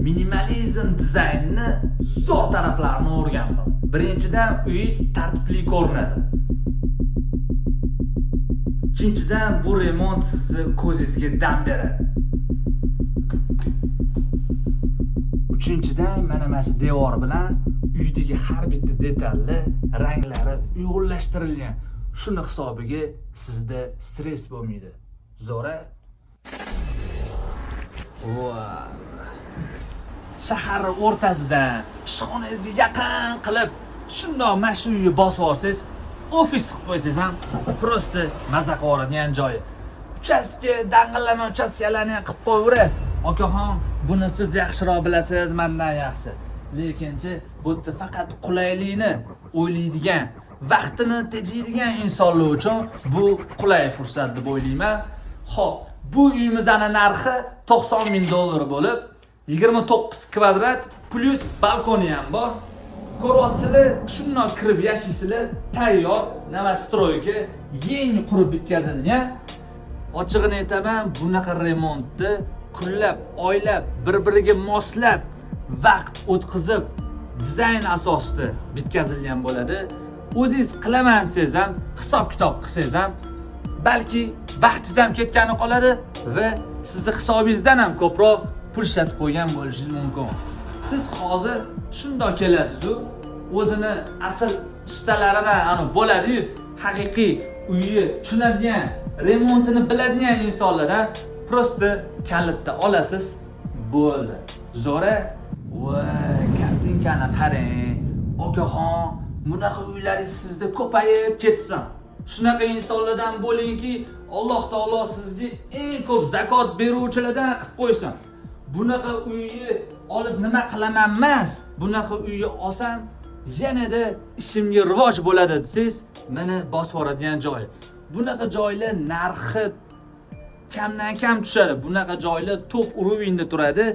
Minimalizm dizaynni zo'r taraflarini o'rgandim. Birinchidan, uyingiz tartibli ko'rinadi. Ikkinchidan, bu remont sizni ko'zingizga dam beradi. Uchinchidan, mana shu devor bilan uydagi har bitta detalli ranglari uyg'unlashtirilgan. Shuni hisobiga sizda stress bo'lmaydi. Zo'ra. Voy. Shahar o'rtasidan ishxonangizga yaqin qilib shundoq mana shu uyni bosib olsangiz, ofis qilib qo'ysangiz ham просто maza qilib yuboradigan joyi. Uchastka, dang'illama uchastkalarni ham qilib qo'yaverasiz. Okaxon, buni siz yaxshiroq bilasiz mendan yaxshi. Lekinchi bu yerda faqat qulaylikni o'ylaydigan, vaqtini tejaydigan insonlar uchun bu qulay fursat deb o'ylayman. Xo'p, bu uyimizni narxi 90 ming dollar bo'lib, 29 kvadrat plyus balkoni ham bor. Ko'ryapsizlar, shundoq kirib yashaysizlar, tayyor новостройка, yangi qurib bitkazilgan. Ochig'ini aytaman, bunaqa remontni kunlab, oylab, bir-biriga moslab, vaqt o'tkazib, dizayn asosida bitkazilgan bo'ladi. O'zingiz qilaman desangiz ham, hisob-kitob qilsangiz ham, balki vaqtingiz ham ketgani qoladi va sizni hisobingizdan ham ko'proq pul ishlatib qo'ygan bo'lishingiz mumkin. Siz hozir shundoq kelasiz-u, o'zini asl ustalaridan ani bo'ladi-yu, haqiqiy uyni tushunadigan, remontini biladigan insonlardan просто kalitni olasiz, bo'ldi. Zo'ra. Voy, kartinkani qarang. Okaxon, bunaqa uylaringiz sizda ko'payib ketsin. Shunaqa insonlardan bo'lingki, Alloh taolo sizga eng ko'p zakot beruvchilardan qilib qo'ysin. Bunaqa uyni olib nima qilaman emas, bunaqa uyni olsam yanada ishimga rivoj bo'ladi desangiz, mana bosib yuboradigan joy. Bunaqa joylar narxi kamdan kam tushadi. Bunaqa joylar top уровень da turadi.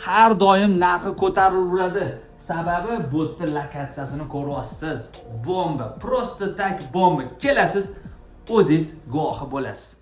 Har doim narxi ko'tarilaveradi. Sababi bu yerda lokatsiyasini ko'ryapsiz. Bomba, просто так bomba. Kelasiz, o'zingiz guvohi bo'lasiz.